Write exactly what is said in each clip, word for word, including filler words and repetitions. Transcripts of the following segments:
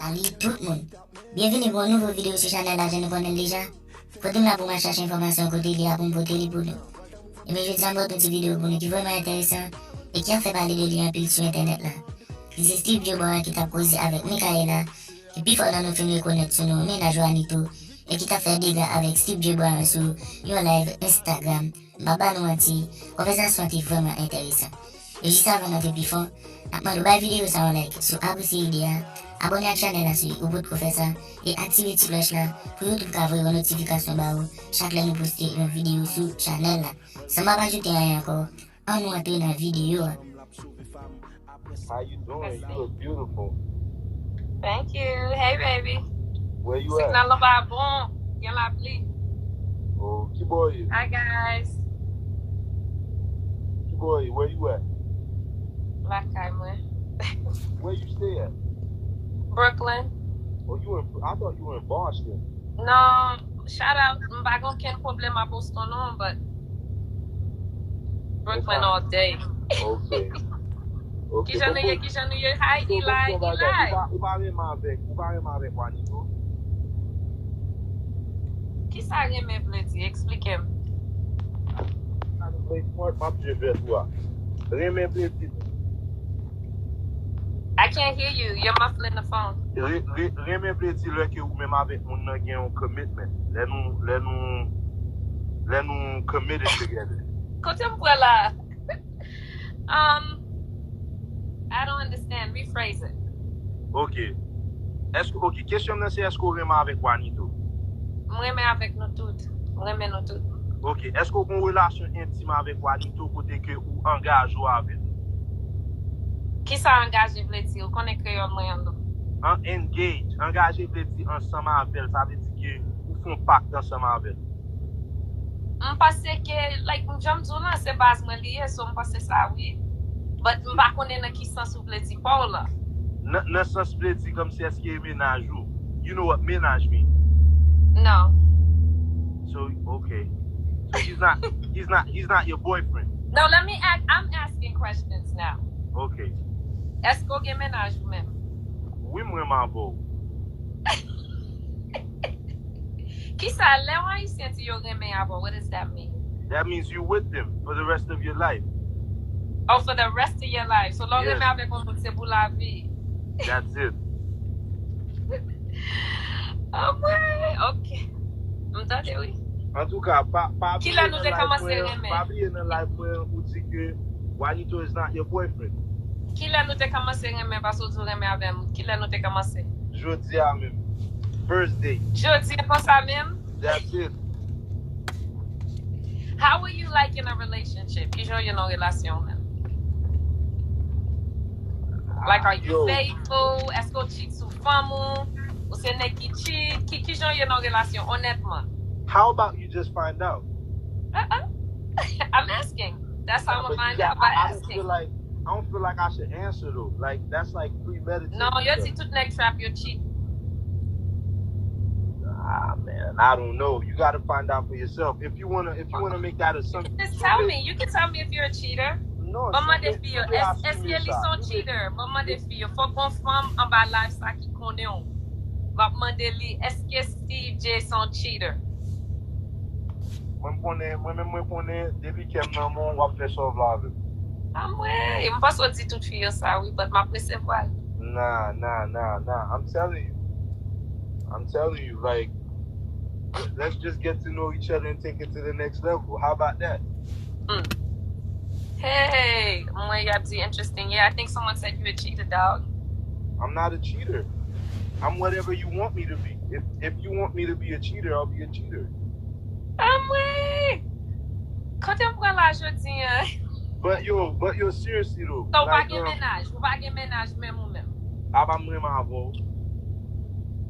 Salut tout moun. Byenvini pou yon nouvo videyo sou chanèl la, jan nou konnen l deja. Kote m la pou m al chache enfòmasyon kote li a pou m pote li pou nou. Ebyen, jodi a m pote yon ti videyo pou nou ki vrèman enteresan e ki ap fè pale de li anpil sou entènèt la. Li se Steve Joe Brown ki t ap koze avèk Michaela, ki pi fò nan nou fin rekonèt sou non mennaj Juanito, e ki t ap fè dega avèk Steve Joe Brown sou yon live Instagram. M pa ba nou manti, konvèsasyon an te vrèman enteresan. E jis avan n antre pi fon, n ap mande w bay videyo sa yon like si w apresye ide a, abòne ak chanèl la si ou potko fè sa, e aktive ti klòch la pou YouTube ka voye yon notifikasyon ba ou chak lè nou poste yon videyo sou chanèl la. San m ap ajoute anyen ankò, ann nou antre nan videyo a. How you doing? You look beautiful. Thank you. Hey, baby. Where you at? Signal nan pa bon. Gen lapli. Oh, ki bò w ye? Hi, guys. Ki bò w ye? Where you at? Lakay mwen. Where you stay at? Brooklyn. Oh, you in? I thought you were in Boston. Non, shout out. M pa gen okenn pwoblèm a Boston non, but Brooklyn all day. Okay. Okay. Kijan nou ye, kijan nou ye? Hi, Eli, Eli. Ou pa renmen avèk, ou pa renmen avèk Juanito? Kisa renmen vle di? Eksplike m. M ap jwe vèt ou a. Renmen vle di I can't hear you. You're muffling the phone. Re- re- renmen vle di lè ke ou menm avèk moun nan gen yon commitment. Lè nou lè nou lè nou committed together. Kote m pran la? Um, I don't understand. Rephrase it. Ok. Èske ok, kesyon m nan se èske ou renmen avèk Juanito? M renmen avèk nou tout. M renmen nou tout. Ok. Èske ou gen yon relasyon entim avèk Juanito kote ke ou angaje w avè l? Kisa angaje vle di? Ou konnen kreyòl mwen an non. An engage. Angaje vle di ansanm avè l. Sa vle di ke ou fè yon pakt ansanm avè l. M panse ke, like, jan m di w lan, se baz mwen li ye, so m panse sa wi. But m pa konnen nan ki sans ou vle di pa w lan. Nan, nan sans vle di kòmsi èske e mennaj ou? You know what mennaj mean? No. So, okay. So he's not, he's not, he's not your boyfriend. No, let me ask, I'm asking questions now. Okay. Èske w gen mennaj ou menm? Wi, m renmen avè w. Kisa lè yon ayisyen di yo renmen avè w, what does that mean? That means you with them for the rest of your life. Oh, for the rest of your life. So lè w Yes. renmen avèk yon moun se pou lavi. That's it. Oh, mwen, ok. M tande wi. Antouka, pa pa Kilè nou te kòmanse mwen, renmen? Pa bliye nan live mwen an ou di ke Juanito is not your boyfriend. Kilè nou te kòmanse renmen paske w di w renmen avè m? Kilè nou te kòmanse? Jodi a menm. First date. Jodi a konsa menm? That's it. How are you like in a relationship? Kijan w ye nan relasyon menm? Like, are you Yo. Faithful? Èske w cheat sou fanm ou? Ou se nèg ki cheat? Ki, kijan w ye nan relasyon, onètman? How about you just find out? Uh-uh. I'm asking. That's how I'm But gonna find you out got- by I, I don't feel asking. Like I don't feel like I should answer though. Like that's like premeditated. Non, yo di tout nèg trap yo cheat. Ah man, I don't know. You gotta find out for yourself. If you wanna, if you wanna make that assumption. Just tell me. You can tell me if you're a cheater. No, Ban m mande fi yo, èske li se yon cheater? Ban m mande fi yo, fòk gon fanm anba live sa ki konnen w. M ap mande li, èske Steve J se yon cheater? Mwen m konnen, mwen menm mwen konnen, depi kè m nan men w, w ap fè sa w vle avè m. Anmwey, m panse w di tout fi yo sa wi, but m ap resevwa l. Nah, nah, nah, nah. I'm telling you. I'm telling you, like, let's just get to know each other and take it to the next level. How about that? Hey, mwen y ap di interesting. Yeah, I think someone said you a cheater, dog. I'm not a cheater. I'm whatever you want me to be. If if you want me to be a cheater, I'll be a cheater. Anmwey! Kote m pran la jodi an? But yo, but yo, seriously though. So, ou pa Like, gen um, mennaj, ou pa gen mennaj menm ou menm. Apa m renmen avè w?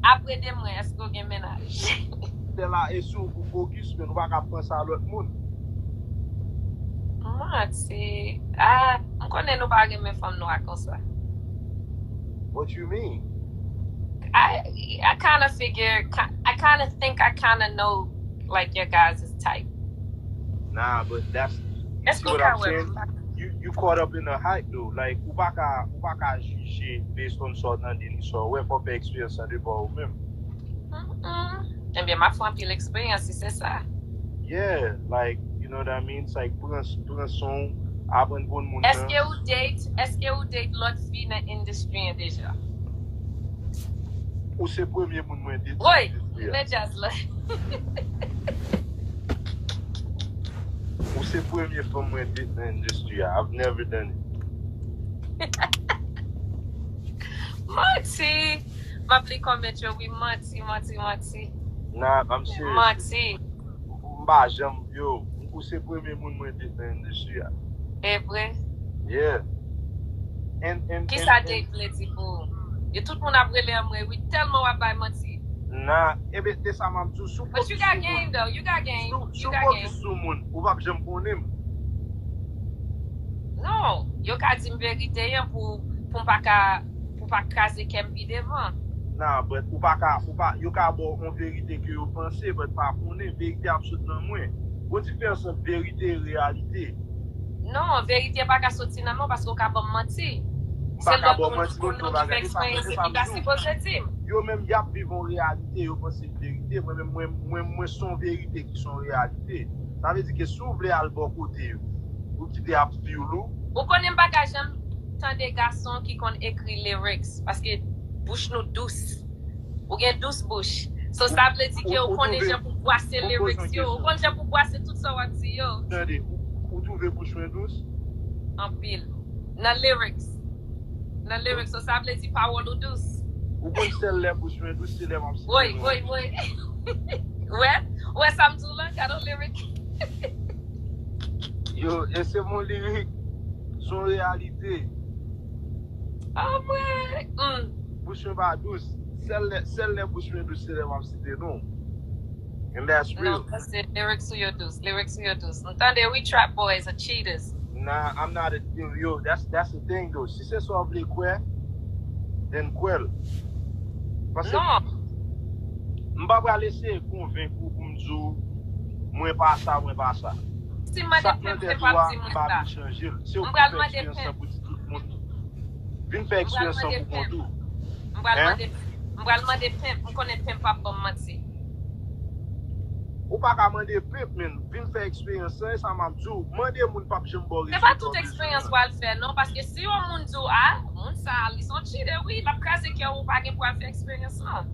Apre de mwen, èske w gen mennaj? Se la, e si w pou fokis, men nou pa ka pran sa lòt moun. Manti. Ah, m konnen nou pa renmen fanm nwa konsa. What you mean? I I kind of figure, I kind of think I kind of know like your guys' type. Nah, but that's you Èske see w what ka I'm wè saying? m? you, you caught up in the hype though. Like, ou pa ka, ou pa ka jije based on sa w tande ni sa w wè, fò w fè eksperyans lan de pa w menm. Mm-mm. Ebyen, m ap fè anpil eksperyans si se sa. Yeah, like, you know what I mean? It's like, pran, pran son, aprann konn moun nan. Èske ou date, èske ou date lòt fi nan industry an deja? Ou se premye moun mwen date Woy, nan industry a. Men jazz la. Ou se premye fanm mwen date nan industry a. I've never done it. Manti. M ap li comment yo, wi, manti, manti, manti. Nah, I'm serious. Manti. M pa janm, yo, ou se premye moun mwen date nan industry a. E vre? Yeah. And, and, Kisa and, date vle di pou ou? Yo tout moun ap rele anmwe, wi, tèlman w ap bay manti. Nah, ebe, te sa m ap di w, si w But you focus got sou game moun. Though, you got Si game, w- si you w got game. Focus sou moun, ou p ap janm konnen m. Non, yo ka di m verite an pou, pou m pa ka, pou pa kraze kè m pi devan. Nah, but ou pa ka, ou pa, yo ka ba w yon verite ke yo panse, but pa konnen, verite ap sot nan mwen. Gon diferans ant verite e reyalite. Non, verite pa ka soti nan mwen paske w ka ban m manti. M pa ka ba w manti, bon, tout bagay, e sa, e sa m di w. Sipoze di m. Yo menm, y ap viv yon reyalite, yo panse verite, mwen menm, mwen, mwen, mwen se yon verite ki se yon reyalite. Sa vle di ke si w vle al bò kote yo, ou kite ap fuel ou. Ou konnen m pa ka janm tande gason ki konn ekri lyrics, paske bouch nou dous. Ou gen dous bouch. So, sa vle di ke ou konnen jan pou bwase lyrics yo. Ou konnen jan pou bwase tout sa w ap di yo. Tande, ou, ou twouve bouch mwen dous? Anpil. Nan lyrics. Nan lyrics, so sa vle di pawòl ou dous. Ou konn sèl lè bouch mwen dous, se lè m ap site Woy, non. Woy, woy. Wè, wè sa m di w lan, gade yon lyric. Yo, e se mon lirik. Se yon reyalite. Ah, mwen. Mm. Bouch mwen pa dous. Sèl lè, sèl lè bouch mwen dous, se lè m ap site non. And that's real. Non, se lyrics ou yo dous, lyrics ou yo dous. M tande, wi, trap boys are cheaters. Nah, I'm not a, yo, yo, that's, that's the thing though. Si se sa w vle kwè, then kwè l. Paske Non. M pa pral eseye konvenk ou pou m di w, mwen pa sa, mwen pa sa. Si m mande Sa k pimp, nan se tèt pa ou a, di mwen m pa sa. vin chanje l. Se ou M ki pral fè mande eksperyans lan pimp. Pou di tout moun. Vin fè M pral eksperyans lan mande pou kont pimp. Ou. M pral Hein? Mande, m pral mande pimp. M konnen pimp ap ban m manti. Ou pa ka mande pimp, men vin fè eksperyans lan, e sa m ap di w. Mande moun p ap janm ba w Se pa rezilta tout w bezwen eksperyans an. W al fè, non, paske si yon moun di w, ah, moun sa, li se yon cheater, wi, l ap kraze kè w, ou pa gen pou w al fè eksperyans lan.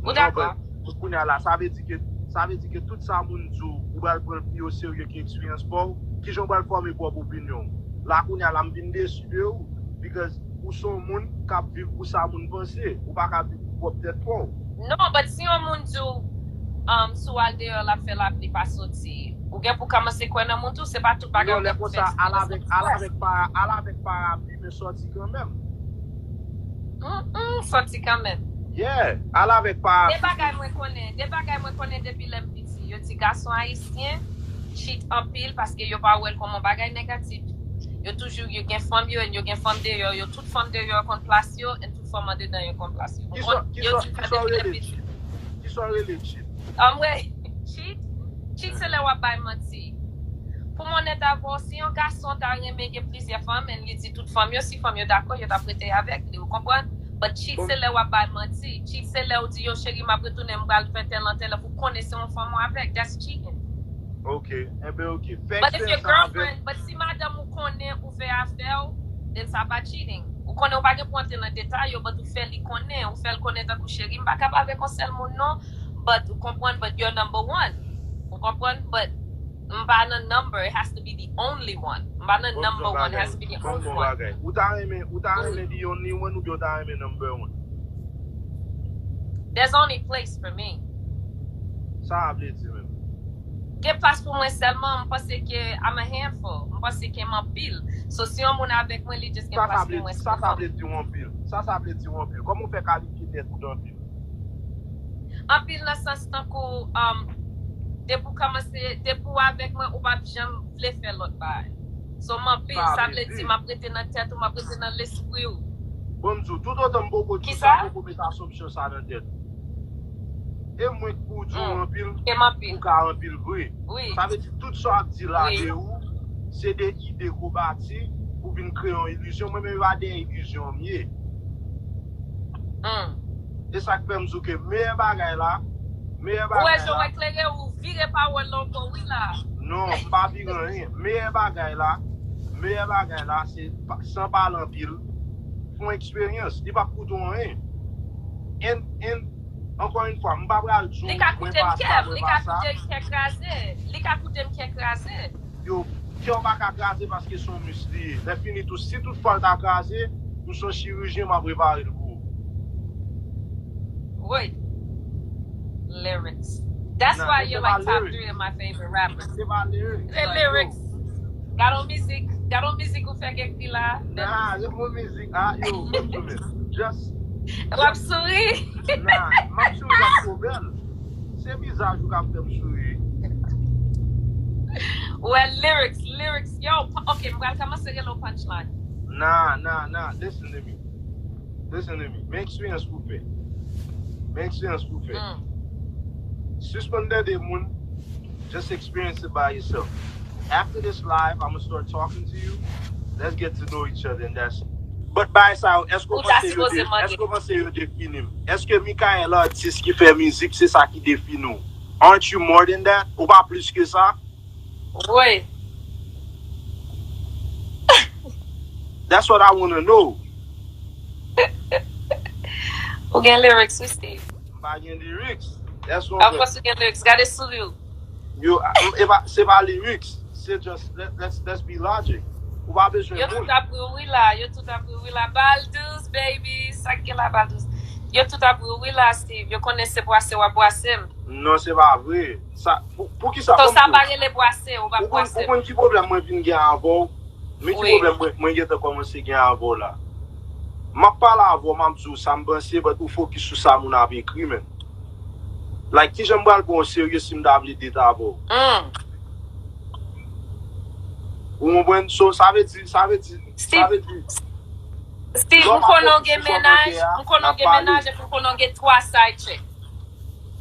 Ou Non, dakò? But kounye a la, sa vle di ke, sa vle di ke tout sa moun di w, ou pral pran l pi o serye ke eksperyans pa w, kijan w pral fòme pwòp opinyon w? La kounye a la, m vin desi de ou, because ou se yon moun k ap viv pou sa moun panse, ou pa ka viv pou pwòp tèt pa w. Non, but si yon moun di w, um, si w al deyò, l ap fè lapli pa soti, ou gen pou kòmanse kwè nan moun tou, se pa tout bagay Non, ou lè gen pou konsa, fè al avèk, al eksperyans. Avèk para, al avèk parapli, men sòti kanmenm. Mm, mm, sòti kanmenm. Yeah, al avèk parapli. De bagay mwen konnen, de bagay mwen konnen depi lè m piti. Yo di gason ayisyen cheat anpil paske yo pa wè l kòm yon bagay negatif. Yo toujou, yo gen fanm yo, and yo gen fanm deyò, yo tout fanm deyò konn plas yo, and tout fanm andedan yo konn plas yo. Kisa, Yo kisa, di sa kisa w depi lè rele piti. Cheat? Kisa w rele cheat? Anmwey, cheat, cheat se lè w ap bay manti. Pou m onèt avè w, si yon gason ta renmen gen plizyè fanm, and li di tout fanm yo, si fanm yo dakò, yo t ap rete avèk li, ou konprann? But cheat Bon. Se lè w ap bay manti. Cheat se lè w di, yo, cheri, m ap retounen, m pral fè tèl an tèl lè, pou konnen se yon fanm ou avèk. That's cheating. Ok, enben ok. Fè But if your eksperyans lan avèk girlfriend, but si madanm ou konnen ou fè afè w, then sa pa cheating. Ou konnen ou pa gen pou antre nan detay yo, but ou fè li konnen, ou fè l konnen tankou, cheri, m pa kapab avèk yon sèl moun non, but ou konprann, but you're number one. Ou konprann, but m pa nan number, it has to be the only one. M pa nan Bon, number bon one, it has to bagay. Be the Bon, only bon one. Bagay. Ou ta renmen, ou ta Oui. Renmen the only one oubyen ou ta renmen number one? There's only place for me. Sa a vle di menm? Gen plas pou mwen sèlman, m panse ke I'm a handful. M panse ke m anpil. So, si yon moun avèk mwen, li just gen Sa sa plas vle pou mwen di, sa sa sèlman. Vle di w anpil. Sa sa vle di w anpil. Kòman w fè kalifye tèt ou d anpil? Anpil nan sans tankou, um, depi w kòmanse, depi w avèk mwen, ou p ap janm vle fè lòt bagay. So, m anpil, Sa sa vle vle di. Di, m ap rete nan tèt ou, m ap rete nan lespri w. Bon, m di w, tout otan m poko di w Kisa? Sa, m poko met asonpsyon sa nan tèt ou. E mwen k pou w di w Mm. Anpil, E m anpil. Ou ka anpil vre. Wi. Sa vle di, tout sa w ap di la Wi. De ou, Se de ide ke w bati pou vin kreye yon ilizyon. Mwen menm, e pa dèyè ilizyon an m ye. Hmm. E sa k fè m di w ke meyè bagay la, meyè Ou wè bagay jan w la, eklere, ou vire pawòl la ankò, wi la. non, m pa vire anyen. Meyè bagay la, meyè bagay la, se pa- san pale anpil, fè yon eksperyans. Li p ap koute w anyen. And, and, ankò yon fwa, m pa pral di w Li ka mwen koute m pa kè, sa, mwen li pa ka sa. Koute m kè kraze, li ka koute m kè kraze. Yo, kè w pa ka kraze paske se yon mis li ye. Lè fini tou, si tout fwa l ta kraze, m se yon chirijyen, m ap repare l pou ou. Wi. Lyrics. That's Nah, why se you're pa like top lyrics. Three of my favorite rappers. Se pa lyrics. Se lyrics. Gade yon mizik, gade yon mizik ou fè kèk fi la. Nah, se pa mizik. Ah, yo, just, W ap souri. Nah, m ap souri, m ap souri bèl. Se vizaj ou k ap fè m souri. Well, lyrics, lyrics. Yo, p- ok, m pral kòmanse rele w punchline. Nah, nah, nah. Listen to me. Listen to me. Men eksperyans pou fè. Men eksperyans pou fè. Mm. Sispann tande moun. Just experience it by yourself. After this live, I'm gonna start talking to you. Let's get to know each other and that's it. But by sa, èske w Ou ta panse yo sipoze de- mande. Èske w panse yo defini m? Èske Mikael atis ki fè mizik, se sa ki defini w? Aren't you more than that? Ou pa plis ke sa? Wi. That's what I wanna know. Ou gen lyrics wi, Steve. M pa gen lyrics. That's what Of course ou gen lyrics. Gade souri w. Yo, m- e pa- se pa lyrics. Se just, let, let's, let's be logic. Ou pa bezwen Yo moun. Tout ap ri wi la, yo tout ap ri wi la. Bal douz, baby, sa k gen la bal douz. Yo tout ap ri wi la, Steve. Yo konnen se bwase w ap bwase m. Non, se pa vre. Sa, pou, pou ki sa? So Kòm sa pou- pa rele bwase, ou p ap Ou konn, ou bwase m. Konn ki pwoblèm mwen vin gen avè w? Men ki Wi. Pwoblèm mwen, mwen gentan kòmanse gen avè w la? M ap pale avè w, m ap di w sa m panse, but ou fokis sou sa moun ap ekri, men. Like, kijan m pral pran w serye si m ta vle date avè w? Hmm. Ou konprann? So, sa vle di, sa vle di, sa Steve, vle di, Steve, Lè w m pa konnen w fokis gen sou sa mennaj, kote a, m konnen n w ap gen pale. Mennaj, epi m konnen w gen twa side chick.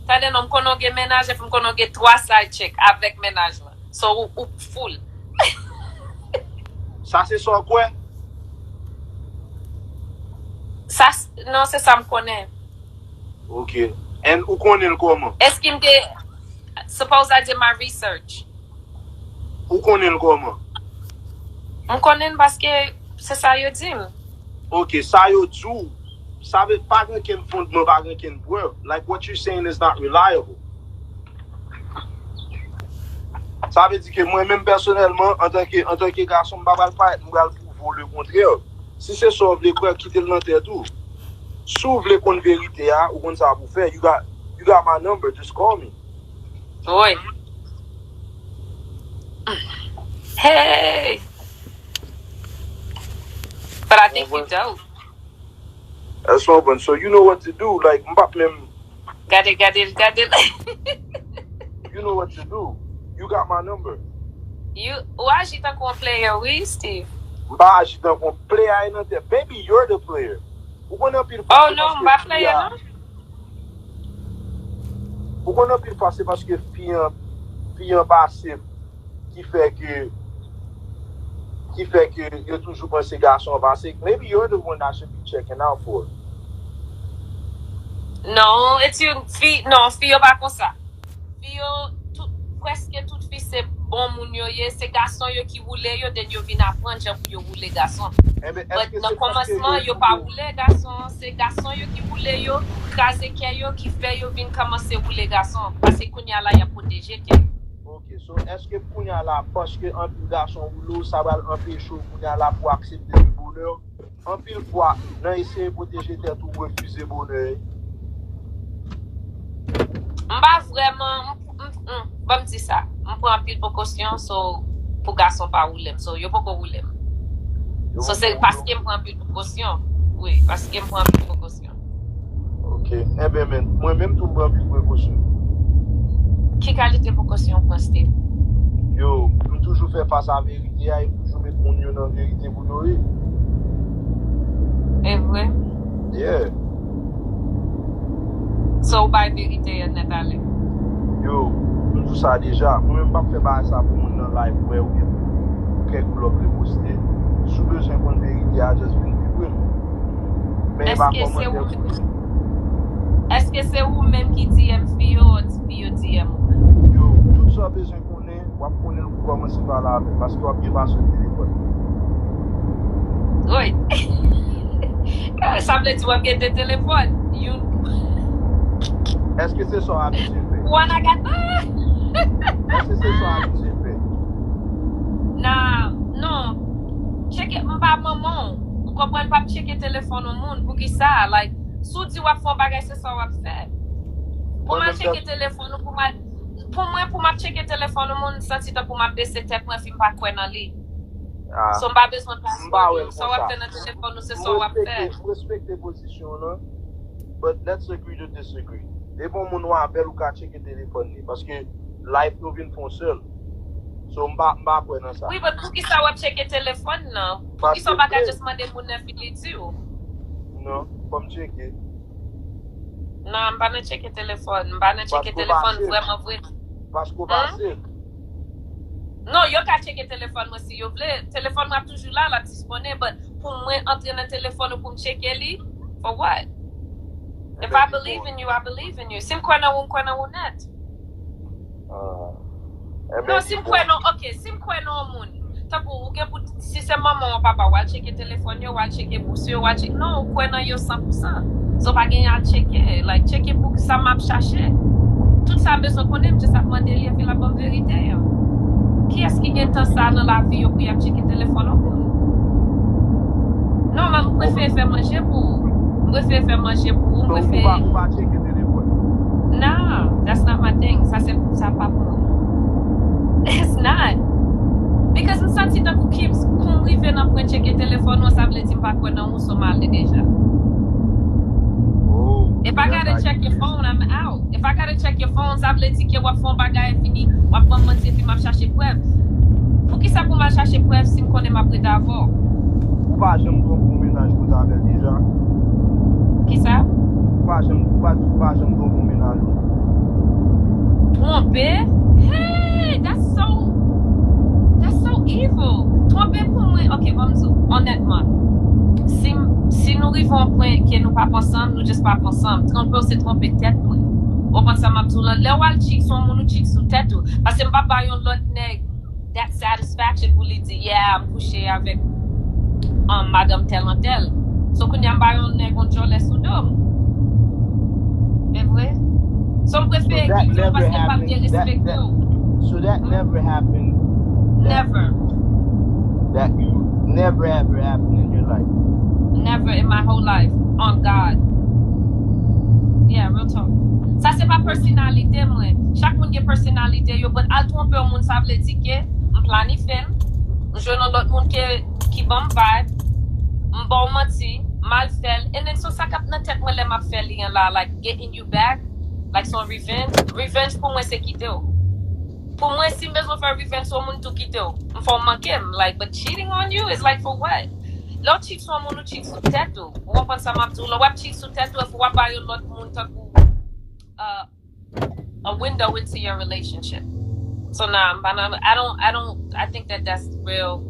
Tande non, m konnen w gen mennaj, epi m konnen w gen twa side chick avèk mennaj lan. So, ou, ou full. Sa se sa w kwè? Sa, s- non, se sa m konnen. Ok. And ou konnen l kòman? Eske m te, suppose I did my research. Ou konnen l kòman? M konnen l paske se sa yo di m. Ok, sa yo di w, sa vle pa gen kenn fondman, pa gen kenn prèv. Like, what you saying is not reliable. Sa vle di ke mwen menm pèsonèlman, antanke, antanke gason, m pa pral parèt, m pral pwouve w le kontrè. Si se sa w vle kwè, kite l nan tèt ou. Si w vle konn verite a, ou konn sa pou fè. You got, you got my number, just call me. Wi. Hey! But I think you dope. That's open. So you know what to do. Like, m p ap menm. Gade, gade, gade. You know what to do. You got my number. You, ou aji tankou yon player, wi, Steve. M pa aji tankou yon player nan tèt. Baby, you're the player. Ou konn anpil fwa. Oh non, m pa player, non. Ou konn anpil fwa se paske fi an, fi an pase ki fè ke, ki fè ke yo toujou panse gason an pase. Maybe you're the one I should be checking out for. Non, eti fi, non, fi yo pa konsa. Fi yo, tout, prèske tout fi se bon moun yo ye, se gason yo ki woule yo, then yo vin aprann jan pou yo woule gason. Enben, But nan kòmansman, yo pa woule gason, se gason yo ki woule yo, kraze kè yo, ki fè yo vin kòmanse woule gason. Paske kounye a la, y ap pwoteje kè yo. Ok, so, èske kounye a la, paske anpil gason woule w, sa pral anpeche w kounye a la pou aksepte le bonè? Anpil fwa, nan eseye pwoteje tèt ou, refize bonè. M pa vrèman, m, m, m, ban m di sa, m pran anpil prekosyon, so, pou gason pa woule m, so, yo poko woule m. So, se paske m pran anpil prekosyon. Wi, paske m pran anpil prekosyon. Ok, enben, men, mwen menm tou m pran anpil prekosyon. Ki kalite prekosyon w pran, Steve? Yo, m toujou fè fas a verite a, e m toujou met moun yo nan verite pou yo ye. E vre? Yeah. So, ou bay verite a nèt ale. Yo, m di w sa deja. Mwen menm m p ap fè bagay sa pou moun nan live wè ou byen. kèk blòk reposte. Si w bezwen konn verite a, just vin vibwe m. Men e pa Èske se kòmantè ou pou Èske se ou menm ki D M fi yo, fi yo D M ou? Yo, tout sa w bezwen konnen, w ap konnen l pou kòmanse pale avè m, paske w ap gen paswòd telefòn. Wi. Sa vle di w ap gen de telefòn. Youn Èske se sa w abitye fè? Wana gata. Èske se sa w abitye fè? Nah, non. Tcheke, m pa manman w. Ou konprann, m p ap tcheke telefòn yon moun. Poukisa? Like, si w di w ap fè yon bagay, se sa w ap fè. Pou m al tcheke telefòn ou, pou m al, pou mwen, pou m ap tcheke telefòn yon moun, m santi tankou m ap bese tèt mwen, epi m pa kwè nan li. Ah, So, m pa bezwen m pa wè paswòd ou. l Sa w ap konsa. fè nan telefòn ou, se sa M w ap fè. respekte, m respekte pozisyon w lan, but let's agree to disagree. Depi yon moun w avè l, ou ka tcheke telefòn li, paske life nou vin fè yon sèl. So, m pa, m pa kwè nan sa. Wi, but poukisa w ap tcheke telefòn nan? Poukisa w pa ka just mande moun nan epi li di w? Non, fò m tcheke. Non, m pa nan tcheke telefòn. M pa nan tcheke Paske w pa telefòn sèf. Vrèman vre. Paske w pa Hmm? sèf. Non, yo ka tcheke telefòn mwen si yo vle. Telefòn mwen ap toujou la, l ap disponnen, but pou mwen antre nan telefòn ou pou m tcheke li, for what? If I believe in you, I believe in you. Si m kwè nan ou, m kwè nan ou nèt. Ah. Enben, Non, si m kwè nan, ok, si m kwè nan yon moun, tankou ou gen pou, si se manman w, papa w, al tcheke telefòn yo, w al tcheke bous yo, w al tcheke, non, ou kwè nan yo san pou san. So, pa gen al tcheke, like, tcheke pou sa m ap chache. Tout sa bezwen konnen, m just ap mande li, epi l ap ban m verite yo. Kiyès ki gen tan sa nan lavi yo pou y ap tcheke telefòn yon moun? Non, men m prefere fè manje pou ou. M prefere fè manje pou ou, m So, ou prefere pa, ou pa tcheke telefòn. Nah, that's not my thing. Sa se, sa pa pou mwen. It's not. Because m santi tankou Kibz, kou m rive nan pwen tcheke telefòn ou, sa vle di m pa kwè nan ou, so m ale deja. Oh, If I gotta that's check your phone, I'm out. If I gotta check your phone, sa vle di ke w ap fè yon bagay, fini, w ap ban m manti, epi m ap chache prèv. Poukisa pou m al chache prèv si m konnen m ap rete avè w? Ou pa janm twonpe yon mennaj kote avè l deja? Kisa? Ou pa janm, ou pa, ou pa janm twonpe yon mennaj ou? Twonpe? Hey, that's so, that's so evil. Twonpe pou mwen, ok, ban m di w, onètman, si, si nou rive yon pwen ke nou p ap ansanm, nou just p ap ansanm. Twonpe w se twonpe tèt mwen. Ou konprann sa m ap di w lan? Lè w al tchik sou yon moun, ou tchik sou tèt ou. Paske m p ap ba yon lòt nèg that satisfaction pou li di, yeah, m kouche avèk um, madanm tèl an tèl. So, kounye a m ba yon nèg yon djòlè sou do m. E vre? So, m prefere kite w paske m p ap byen respekte w. So that never happened. Never. That you never ever happened in your life. Never in my whole life. On God. Yeah, real talk. Sa se pa pèsonalite mwen. Chak moun gen pèsonalite yo, but al twonpe yon moun, sa vle di ke m planifye l, m jwenn yon lòt moun ke, ki ban m vibe, m ba w manti, m al fè l. And then, so sa k ap nan tèt mwen lè m ap fè li an la, like, getting you back, like, son revenge. Revenge pou mwen se kite w. Pou mwen, si m bezwen fè revenge sou yon moun, tou kite w. M fè w manke m, like, but cheating on you is like for what? Lè w cheat sou yon moun, ou cheat sou tèt ou. Ou konprann sa m ap di w? Lè w ap cheat sou tèt ou, epi w ap ba yon lòt moun tankou, uh, a window into your relationship. So nah, m pa nan, I don't, I don't, I think that that's real.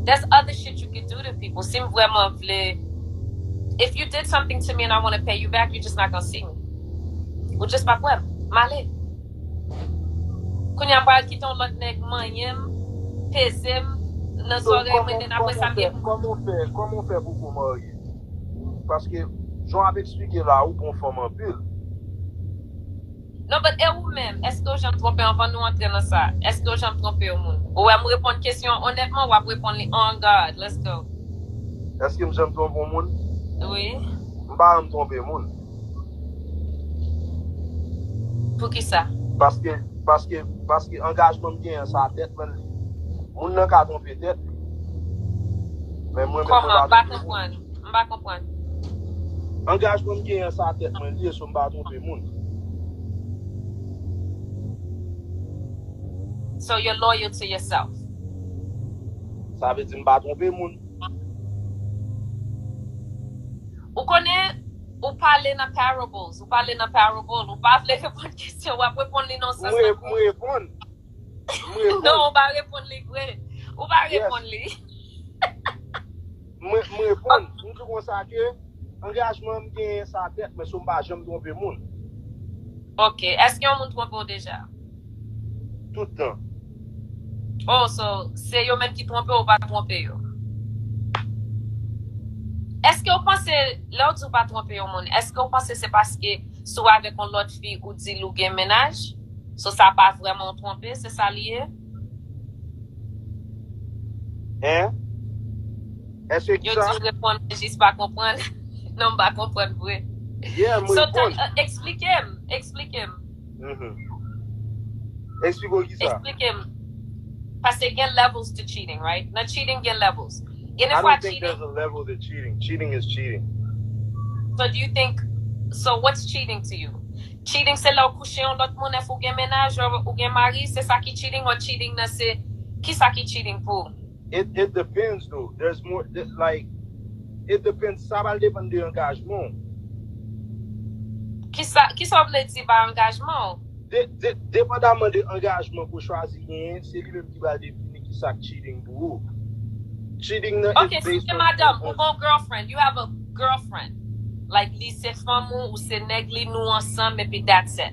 There's other shit you can do to people. Si m vrèman vle, if you did something to me and I want to pay you back, you just not gonna see me. Ou just pa kwè m. M ale. Kounye a m pral kite yon lòt nèg manyen m, peze m nan zòrèy mwen, then apre sa m gen pou. Kòman w fè, kòman w fè pou w marye? Paske, jan w ap eksplike la, ou bon fanm anpil. Non, but e ou menm? Èske w janm twonpe anvan nou antre nan sa? Èske w janm twonpe yon moun? Ou wè m reponn kesyon onètman, w ap reponn li on God. Let's go. Èske m janm twonpe yon moun? Wi. M pa janm twonpe moun. Poukisa? Paske, paske, paske angajman m genyen sa tèt mwen li. Moun nan ka twonpe tèt li. Men mwen menm mwen Kòman? pa M pa twonpe moun. Konprann. M pa konprann. Angajman m genyen sa tèt mwen li, so m pa twonpe moun. So you're loyal to yourself. Sa vle di m pa twonpe moun. Ou konnen, ou pale nan parables, ou pale nan parable, ou pa vle reponn kesyon, w ap reponn li nan sans M re-, m reponn. M reponn. Non, ou pa reponn li vre. Ou pa reponn li. Mwen, mwen reponn. M di konsa ke angajman m genyen sa tèt mwen, so m pa janm twonpe moun. Ok. Èske yon moun twonpe w deja? Tout tan. Oh, so, se yo menm ki twonpe w, ou pa twonpe yo. Èske w panse, lè w di w pa twonpe yon moun, èske w panse se paske si w avèk yon lòt fi, ou di l ou gen mennaj? So, sa pa vrèman yon twonpe, se sa li ye? Hein? Èske ki sa? Yo di w reponn, mwen jis pa konprann. Non, m pa konprann vre. Yeah, m reponn. So, eksplike m, eksplike m. Mhm. Eksplike w ki sa? Eksplike m. Paske gen levels to cheating, right? Nan cheating, gen levels. Gen de fwa cheating. I don't think there's a level to cheating. Cheating is cheating. So do you think, so what's cheating to you? Cheating se lè w kouche yon lòt moun, èske ou gen mennaj, ou, ou gen mari, se sa ki cheating, or cheating nan se, ki sa ki cheating pou ou? It, it depends though. There's more, th- like, it depends. Sa pral depann de angajman w. Kisa, kisa w vle di pa angajman w? De, de, depandaman de angajman ke w chwazi genyen, se li menm ki pral defini ki sa k cheating pou ou. Cheating nan Ok, is si based se on, madanm, on, ou on gon girlfriend, you have a girlfriend. Like, li se fanm ou, ou se nèg li, nou ansanm, epi that's it.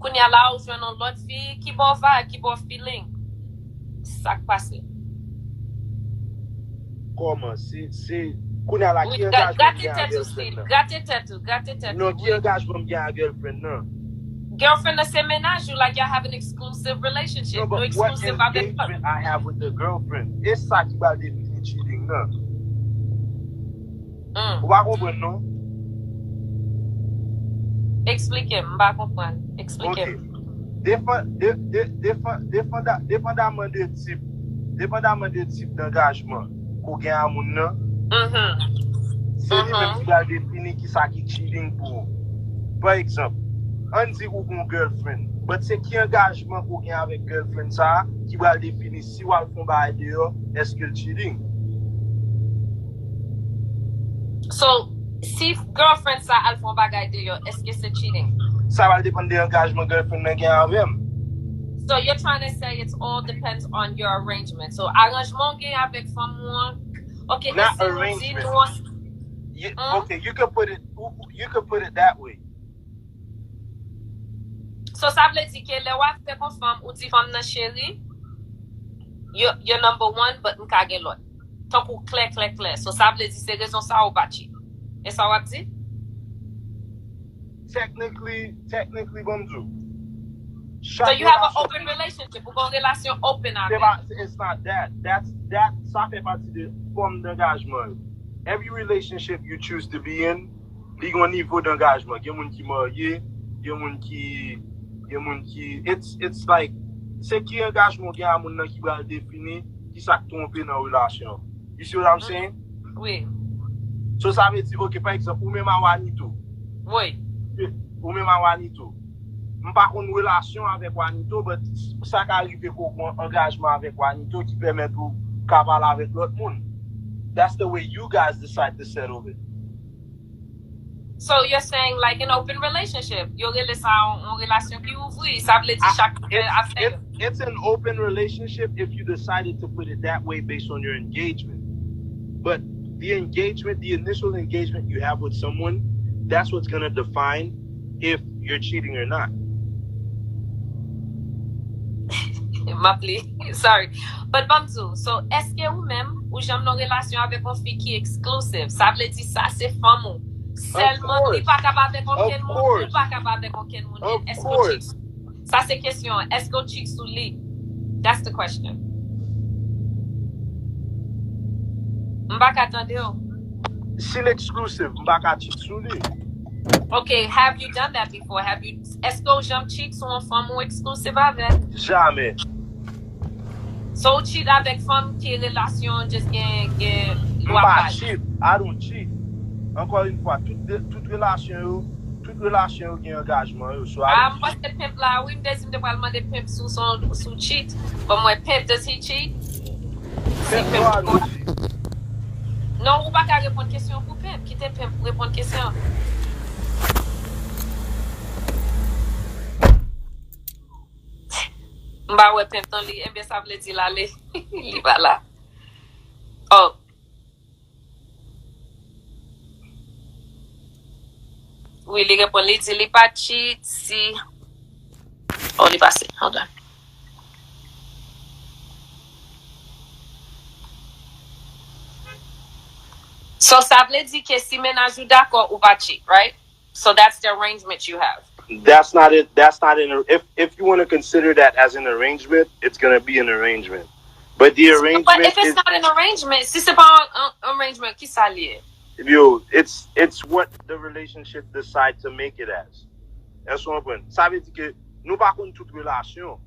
Kounye a la, ou jwenn yon lòt fi, ki ba w vibe, ki ba w feeling. Sa k pase? Kòman? Se, se, kounye a la, Wi, ki gra- angajman grate m gen a tèt ou, girlfriend Steve. Nan? Grate tèt ou, grate tèt Non, ou, ki wi. Angajman m gen a girlfriend nan? Girlfriend nan se mennaj ou, like y'all have an exclusive relationship. No, but what exclusive avèk engagement I have with the girlfriend? E sa ki pral defini cheating nan. Mm. Ou pa konprann non? Eksplike m, m pa konprann. Eksplike Ok. M. Depan, de, de, depan, depanda, depandaman de tip, depandaman de tip dangajman ke w gen a moun nan, Mhm. se li menm Mhm. ki pral defini ki sa ki cheating pou ou. Pa egzanp, ann di ou gon girlfriend, but se ki angajman ke w gen avèk girlfriend sa a ki pral defini si w al fè yon bagay deyò, èske l cheating? So, si girlfriend sa al fè yon bagay deyò, èske se cheating? Sa pral depann de angajman girlfriend nan gen avè m. So you're trying to say it's all depends on your arrangement. So aranjman w gen avèk fanm ou an, ok, Not esi nou di arrangement. Nou an- You, Hmm? Okay, you could put it, you could put it that way. So sa vle di ke lè w avèk yon fanm, ou di fanm nan cheri, you, you're number one, but m ka gen lòt. Tankou klè, klè, klè. So sa vle di se rezon sa ou pa cheat. E sa w ap di? Technically, technically, bon, m di w. So you have an open relationship. Ou gen yon relasyon open avè. It's not that. That's, that, sa fè pati de fòm dangajman yo. Every relationship you choose to be in, li gen yon nivo dangajman. Gen moun ki marye, gen moun ki, gen moun ki, it's, it's like, se ki angajman w gen a moun nan ki pral defini ki sa k twonpe nan relasyon. You see what I'm saying? Wi. So sa vle di, ok, pa egzanp, ou menm a Wanito. Wi. Ou menm a Wanito. M pa konn relasyon avèk Wanito, but sa ka rive ke w gen angajman avèk Wanito ki pèmèt ou ka pale avèk lòt moun. That's the way you guys decide to settle it. So you're saying like an open relationship. Yo rele sa yon, yon relasyon ki ouvri. Sa vle di chak moun fè afè yo. It's an open relationship if you decided to put it that way based on your engagement. But the engagement, the initial engagement you have with someone, that's what's gonna define if you're cheating or not. M ap li. Sorry. But ban m di w, so, èske ou menm, ou janm nan relasyon avèk yon fi ki exclusive? Sa vle di sa se fanm ou. Sèlman, li pa ka avèk okenn moun, ou pa ka avèk okenn moun. Èske ou cheat? Sa se kesyon an. Èske ou cheat sou li? That's the question. M pa ka tande w. Si l exclusive, m pa ka cheat sou li. Ok, have you done that before? Have you, èske ou janm cheat sou yon fanm ou exclusive avèk? Jamè. So ou cheat avèk fanm ki relasyon just gen, gen M pa cheat. I don't cheat. Encore une fois, tout, tout relasyon yo, tout relasyon yo gen angajman yo. So I don't cheat. Ah, m panse Pimp la, wi, m te di m te pral mande Pimp si w se yon, si w cheat. Ban m wè Pimp, does he cheat? Si Pimp, Pimp, I don't cheat. Non, ou pa ka reponn kesyon pou Pimp. Kite Pimp reponn kesyon. M pa wè pent nan li, enben sa vle di l ale. Li pa la. Oh. Wi, li reponn, li di li pa cheat si. Oh, li pase. Hold on. So, sa vle di ke si mennaj ou dakò, ou pa cheat, right? So that's the arrangement you have. That's not it. That's not an. If if you want to consider that as an arrangement, it's gonna be an arrangement. But the arrangement. But if it's is, not an arrangement, si se pa an, an arrangement, ki sa li ye? Yo, it's it's what the relationship decide to make it as. Èske w konprann? Sa vle di ke nou pa konn tout relasyon.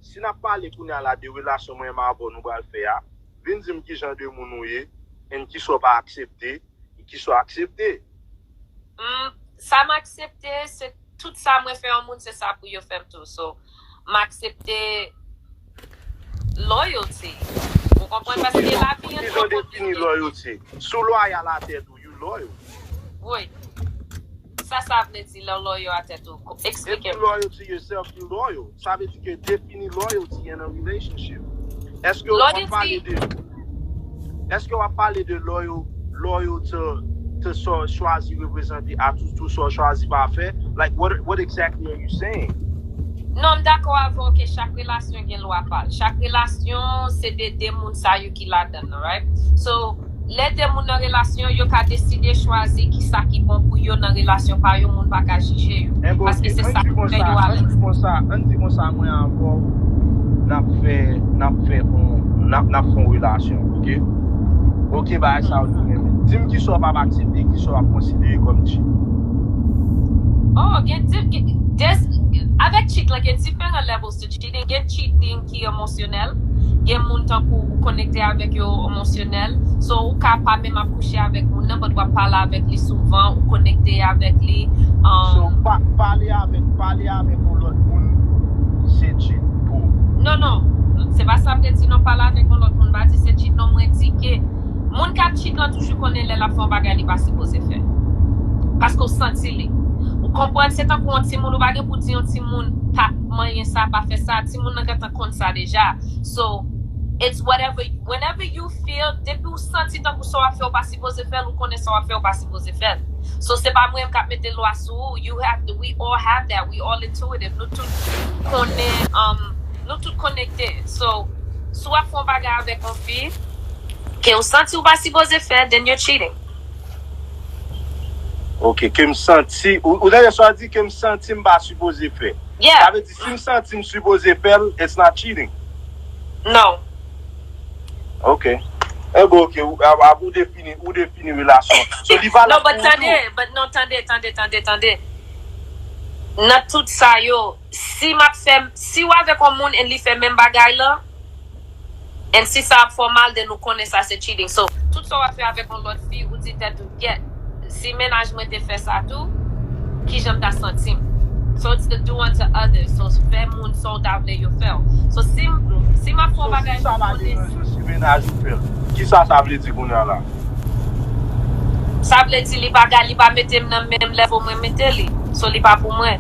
Si n ap pale kounye a la de relasyon mwen menm avè w nou pral fè a, vin di m ki jan de moun ou ye, and ki sa w pa aksepte, e ki sa w aksepte. Mm, sa m aksepte, se tout sa mwen fè yon moun, se sa pou yo fè m tou. So, m aksepte loyalty. Ou konprann? Paske lavi an twò konplike. Loyalty. Si w lwayal a tèt ou, you loyal. Wi. Sa sa vle di lè w loyal a tèt ou? Eksplike m. If you loyal to yourself, you loyal. Sa vle di ke defini loyalty in a relationship. Èske w ap pale de Èske w ap pale de loyal, loyal to, to sa w chwazi reprezante a tou, tou sa w chwazi pa fè? Like, what, what exactly are you saying? Non, m dakò avè w ke chak relasyon gen lwa pa l. Chak relasyon se de de moun sa yo ki ladan l, right? So, lè de moun nan relasyon, yo ka deside chwazi ki sa ki bon pou yo nan relasyon pa yo, moun pa ka jije yo. Paske se sa ki fè yo avè. Ann di konsa, ann di konsa, mwen avè w, n ap fè, n ap fè on, n ap, n ap fè on relasyon, oke? Oke, bagay sa yo nou renmen. Di m ki sa w p ap aksepte, ki sa w ap konsidere kòm cheat. Oh, gen, gen, gen, there's, avèk cheat lan, gen diferan levels to cheating. Gen cheating ki emosyonèl. Gen moun tankou ou konekte avèk yo emosyonèl. So, ou ka pa menm ap kouche avèk moun nan, but w ap pale avèk li souvan, ou konekte avèk li. Um, so, pa, pale avèk, pale avèk yon lòt moun, se cheat pou ou. Non, non. Se pa sa m te di, non, pale avèk yon lòt moun, pa di se cheat, non, mwen di ke moun k ap cheat lan toujou konnen lè l ap fè yon bagay li pa sipoze fè. Paske w santi li. Ou konprann, se tankou yon timoun, ou pa gen pou di yon timoun pa manyen sa, pa fè sa, timoun nan gentan konn sa deja. So, it's whatever, whenever you feel, depi w santi tankou sa w ap fè w pa sipoze fè l, ou konnen sa w ap fè w pa sipoze fè l. So, se pa mwen menm k ap mete lwa sou ou. You have to, we all have that. We all intuitive. Nou tout konnen, um, nou tout konekte. So, si w ap fè yon bagay avèk yon fi, ke w santi w pa sipoze fè, then you're cheating. Ok, ke m santi, ou, ou tande sa w di ke m santi m pa sipoze fè. Yeah. Sa vle di, si m santi m sipoze fè l, it's not cheating. No. Ok. E bon, ok, ou, a, a, ou defini, ou defini relasyon. So, li valab No, but pou ou tande, tou. But non, tande, tande, tande, tande. Nan tout sa yo, si m ap fè, si w avèk yon moun e li fè menm bagay la, and si sa ap fè w mal, then ou konnen sa se cheating. So, tout sa w ap fè avèk yon lòt fi, ou di tèt ou, "Yèt, si mennaj mwen te fè sa tou, kijan m ta santi m?" So, it's the do unto others. So, fè moun sa w ta vle yo fè w. So, si m, si m ap fè yon bagay, Sa pa deranje si mennaj ou fè l. Kisa sa vle di kounye a la? Sa vle di li pa ga-, li pa mete m nan menm level mwen mete li. So, li pa pou mwen.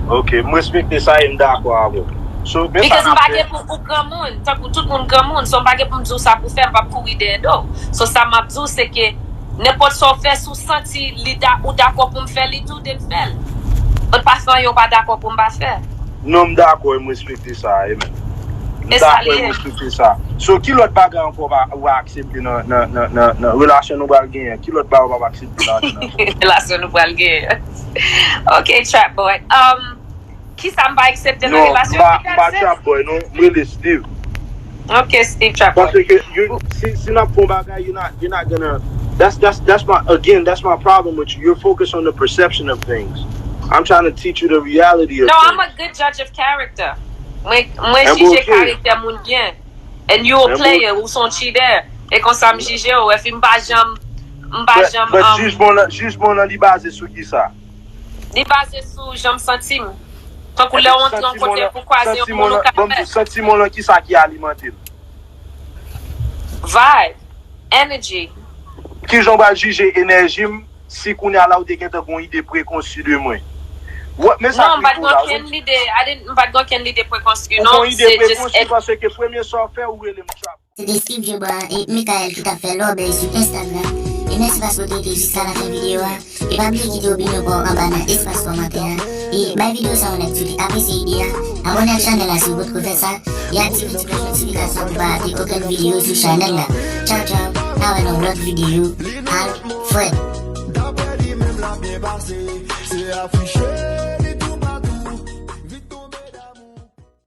Ok, m respekte sa e m dakò avè w. So, men sa Because n m ap pa fè. Gen pou, ou granmoun, tankou tout moun granmoun, so m pa gen pou m di w sa pou fè, m p ap kouri dèyè do w. So, sa m ap di w, se ke nenpòt sa w fè, si w santi li da, ou dakò pou m fè li tou, then fè l. But pa fè anyen w pa dakò pou m pa fè. Non, m dakò e m respekte sa, amen. M E sa dakò e li m ye. Respekte sa. So, ki lòt bagay ankò w pa, w pa aksepte nan, nan, nan, nan, nan relasyon nou pral genyen? Ki lòt bagay w p ap aksepte nan, nan Relasyon nou pral genyen. Ok, Trap Boy. Um, kisa m pa aksepte nan Non, m relasyon? pa, m pa Trap Boy, non. M rele Steve. Ok, Steve Trap Boy. Paske you, si, si n ap fè yon bagay, you're not, you're not gonna, that's, that's, that's my, again, that's my problem with you. You're focused on the perception of things. I'm trying to teach you the reality of No, things. I'm a good judge of character. Mwen, mwen Enben, jije ok. Karektè moun byen. And you a Enben, player, ou se yon cheater. E konsa m jije w, epi m pa janm, m pa But, janm, but um, jijman lan, jijman lan li baze sou ki sa? Li baze sou jan m santi m. Tankou lè w antre yon kote pou kwaze yon Santiman moun ou lan, ka ban m di, fè. Santiman lan ki sa ki alimante l? Vibe, energy. Ki jan w pral jije enèji m si kounye a la ou te gentan gen yon ide prekonsi de mwen? Wè, men sa Non, m pa t Kriko gen la, wi. Okenn lide. I didn't, m pa t gen okenn lide prekonspi, Ou non. gon ide Se just prekonspi paske premye sa w fè, ou rele m trap. Se te Steve Joba e Michael ki t ap fè lòbèy sou Instagram. E mèsi paske w te rete jiska lafen videyo a. E pa bliye kite opinyon pa w anba nan espas kòmantè a. E bay videyo sa yon lèk si w te apresye ide a. Abòne ak chanèl la si w potko fè sa. E aktive ti klòch notifikasyon pou pa rate okenn videyo sou chanèl la. Tchaw tchaw, n a wè nan yon lòt videyo. Alfred. Daprè li menm l ap byen pase, se afiche.